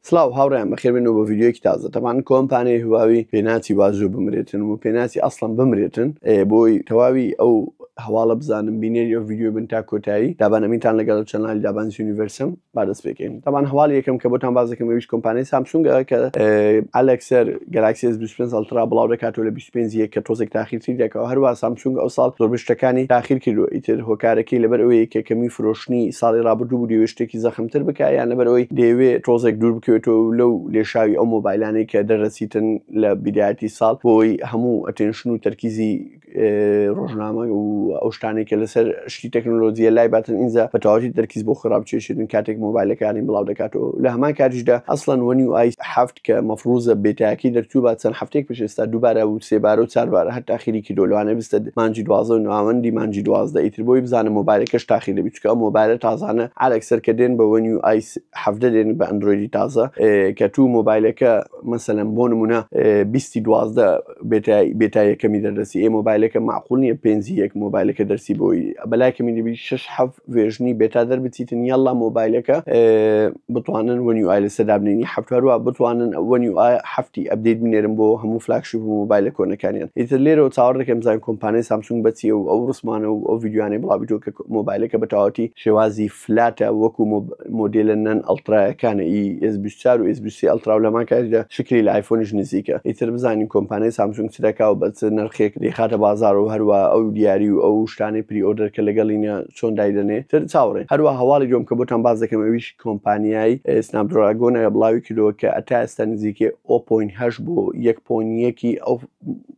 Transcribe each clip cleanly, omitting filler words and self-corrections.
سڵاو هاوڕێیان بەخێربێنەوە بۆ ڤیدیۆیەکی تازە. تەبعەن کۆمپانیای هواوی پێناچی وا زوو بمرێتن و پێناچی ئەسڵەن بمرێتن. بۆی تەواوی ئەو هەواڵە بزانم بینەری ئەو ڤیدیۆ بن تا کۆتایی. دابان ئەمینتان لەگەڵ channel ی دابانز Universe م. با دەست پێکەین. تەبعەن هەواڵی یەکەم کە بۆتان باس دەکەم ئەویش کۆمپانیای سامسونگە کە ئەلەکسەر گەلاکسی ئێس 25 ئەڵترا بڵاو دەکاتەوە لە 25 یەک کە تۆزێک تاخیرتری دەکەوە. هەروە سامسونگ ئەو ساڵ زۆربەی شتەکانی تاخیر کردووە، ئیتر هۆکارەکەی لەبەر ئەوەیە کە کەمی فرۆشتنی ساڵی ڕابردوو بوو دەیەوێت شتێکی زەخمتر بکا، یان لەبەر ئەوەی دەیەوێت تۆزێک دوور بکەوێتەوە لەو لێشاوی ئەو مۆبایلانەی کە دەرەچیتن لە بیدایەتی ساڵ، بۆ ئەوەی هەموو attention و تەرکیزی ڕۆژنامە و ئەو شتانەی کە لەسەر شتی تەکنۆلۆژیە لای باتن، ئینجا بە تەواوەتی تەرکیز بۆ خۆی ڕابکێشێتن کاتێک مۆبایلەکانی بڵاو دەکاتەوە. لە هەمان کاتیشدا ئەسڵەن One UI 7 کە مەفروزە beta کەی دەرچوو با چەند هەفتەیەک پێش ئێستا دووبارە و سێبارە و چاربارە هەر تاخیری کردووە، لەوانەیە بستە مانگی 12 و ناوەندی مانگی 12، ئیتر بۆی بزانە مۆبایلەکەش تاخیر دەبی، چونکە ئەو مۆبایلە تازانە عەلەکسەر کە دێن بە One UI 17 دێن بە ئەندرۆیدی تازە، کە تو مۆبایلەکە مەسەلەن بۆ نمونە 20 12 beta یەکەمی دەردەسی، ئێ مۆبایلەکە معقول نییە پێنجی یەک مۆبایلەکە دەرسی بۆی، بەلای کەمی دەبی شەش حەف version ی beta دەربچیتن یاڵا مۆبایلەکە بتوانن One UI لەسەر دابنێنی حەفت، هەروە بتوانن One UI حەفتی update بنێرن بۆ هەموو flagship و مۆبایلە کۆنەکانیان. ئیتر لێرەوە چاوەڕ دەکەم بزانین کۆمپانیای سامسونگ بەچیە و ئەو ڕسمانە و ئەو ڤیدیۆیانەی بڵاوبیتەوە کە مۆبایلەکە بە تەواوەتی شێوازی flat ە وەکو مۆدێلە non Ultra یەکانە ئی ئێس 24 و ئێس 23 ئەڵترا و لەمان کاتیدا شکلی لە ئایفۆنیش نزیکە. ئیتر بزانین کۆمپانیای سامسونگ چ دەکا و بە چ نرخێک دەیخاتە بازاڕ و هەروە ئەو دیاری و ئەو شتانەی pre-order کە لەگەڵینە چۆن دایدەنێ، تر چاوەڕێن. هەروە هەواڵی دووەم کە بۆتان باس دەکەم ئەویش کۆمپانیای سناپدراگۆنە بڵاوی کردەوە کە تا ئێستا نزیکەی 0.8 بۆ 1.1 ئەو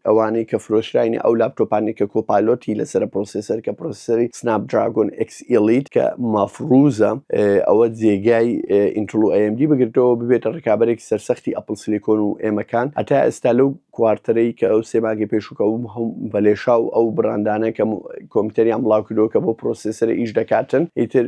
ئەوانەی کە فرۆشراینە ئەو لاپتۆپانەی کە Copilot ی لەسەر processor کە processor ی سناپدراگۆن ئێکس ئیلیت کە مەفروزە ئەوە جێگای ئینتڵ و ئەمدی بگرتەوە ببێتە ڕکابەرێکی سەرسەختی ئەپل سیلیکۆن و ئێمەکان. هەتا ئێستا لەو quarter ەی کە ئەو سێ مانگی پێشوو کە بە لێشاو ئەو brand انە کە کۆمپیوتەریان بڵاو کردەوە کە بۆ processor ە ئیش دەکاتن، ئیتر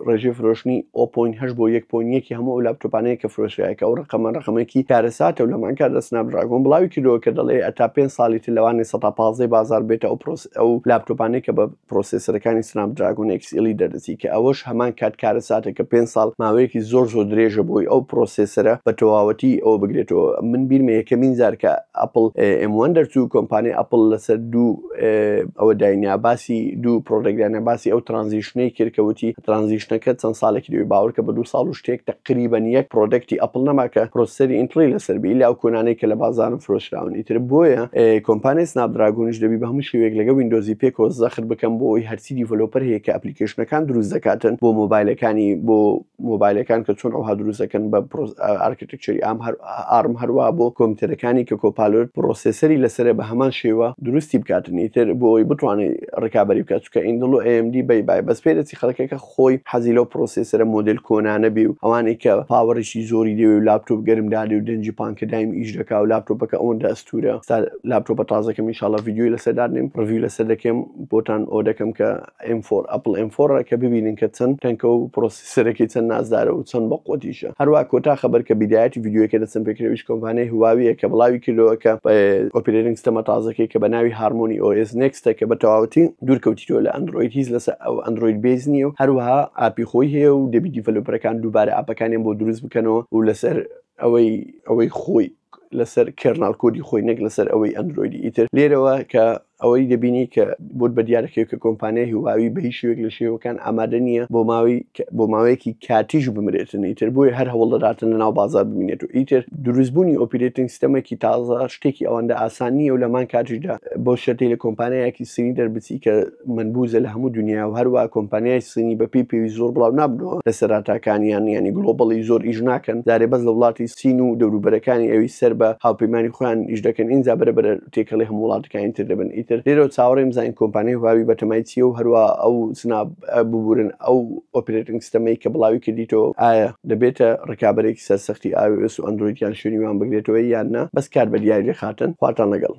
ڕێژەی فرۆشتنی 0.8 بۆ 1.1 هەموو ئەو لاپتۆپانەیە کە فرۆشرایە، کە ئەو ڕقەمە ڕقەمێکی کارەساتە. و لەمان کاتدا سناپدراگۆن بڵاوی کردەوە کە دەڵێ ئەتا 5 ساڵی تر لەوانەیە 15% بازار بێتە ئەو ئەو لاپتۆپانەی کە بە processor ەکانی سناپدراگۆن ئێکس ئیلی دەردەچی، کە ئەوەش هەمان کات کارەساتە کە 5 ساڵ ماوەیەکی زۆر زۆر درێژە بۆی ئەو processor ە بە تەواوەتی ئەوە بگرێتەوە. من بیرمە یەکەمین جار کە ئەپل M1 دەرچوو، کۆمپانیای ئەپل لەسەر دوو ئەوە داینیا باسی دوو product دانا، باسی ئەو transition ەی کرد کە وتی transition ەکە چەند ساڵێکی دوی، باوەڕکە بە 2 ساڵ و شتێک تقریبا یەک product ی ئەپل نەما کە processor ی ئینتڵی لەسەر بی ئیلا ئەو کۆنانەی کە لە بازاڕن فرۆشراون. ئیتر بۆیە کۆمپانیای سناپدراگۆنیش دەبی بە هەموو شێوەیەک لەگە ویندۆزی پێکەوە زەخت بکەم بۆ ئەوەی هەرچی developer هەیە کە application ەکان دروست دەکاتن بۆ مۆبایلەکانی بۆ مۆبایلەکان کە چۆن ئەوها دروست دەکەن بە architecture ی ئام هەر ئارم، هەروە بۆ کۆمپیوتەرەکانی کە Copilot processor ی لەسەرە بە هەمان شێوە دروستی بکاتن، ئیتر بۆ ئەوەی بتوانێت ڕکابەری بکات، چونکە ئیندڵ و AMD بەی بای بەس پێ دەچی خەڵکەکە خۆی حەزی لەو processor ە مۆدێل کۆنانە بێ و ئەوانەی کە power ێکی زۆری دەوێ و لاپتۆپ گەرم دادێ و دەنگی پانکە دایم ئیش دەکا و لاپتۆپەکە ئەوەندە ئەستورە. ستا لاپتۆپە تازەکەم ئینشاڵڵا ڤیدیۆی لەسەر دادنێم، review لەسەر دەکەم بۆتان ئەو دەکەم کە M4 ئەپل M4 کە ببینن کە چەند تەنکە و processor ەکەی چەند نازدارە و چەند بەقوەتیشە. هەروە کۆتا خەبەر کە بیدایەتی ڤیدیۆیەکە دەچم پێکرێویش کۆمپانیای هواویە کە بڵاوی کردەوە کە operating system ە تازەکەی کە بە ناوی هارمۆنی ئۆ ئێس نێکستە کە بە تەواوەتی دوور کەوتیتەوە لە ئەندرۆید، هیچ لەسەر ئەو ئەندرۆید base نییە و هەروەها app ی خۆی هەیە و دەبی developer ەکان دووبارە app ەکانیان بۆ دروست بکەنەوە و لەسەر ئەوەی خۆی لەسەر kernel code ی خۆی نەک لەسەر ئەوەی ئەندرۆیدی. ئیتر لێرەوە کە ئەوەی دەبینی کە بۆت بە دیارەکەی کە کۆمپانیای هواوی بە هیچ شێوەیەک لە شێوەکان ئامادە نییە بۆ ماوەیەکی کاتیش بمرێتن، ئیتر بۆیە هەر هەوڵ دەداتن لە ناو بازار بمینێت. و ئیتر دروستبوونی operating system ێکی تازە شتێکی ئەوەندە ئاسان نییە و لەمان کاتیشدا بەو شەرتەی لە کۆمپانیایەکی سینی دەربچی کە مەنبوزە لە هەموو دنیا و هەروە کۆمپانیای سینی بە پێی پێویست زۆر بڵاو نابنەوە لە سەراتاکانیان، یعنی global ی زۆر ئیش ناکەن، جارێ بەس لە وڵاتی سین و دەوروبەرەکانی ئەوی سەر بە هاوپەیمانی خۆیان ئیش دەکەن، ئینجا بەرە بەرە تێکەڵی هەموو وڵاتەکانی تر دەبن. ئیتر لێرەوە چاوەڕێم بزانین کۆمپانیای هواوی بەتەمای چییە و هەروە ئەو سناپ ببورن ئەو operating system ەی کە بڵاوی کردیتەوە ئایا دەبێتە ڕکابەرێکی سەرسەختی iOS و ئەندرۆید یان شوێنی وان بگرێتەوە یان نا. بەس کار بە دیاری خاتن. خواتان لەگەڵ.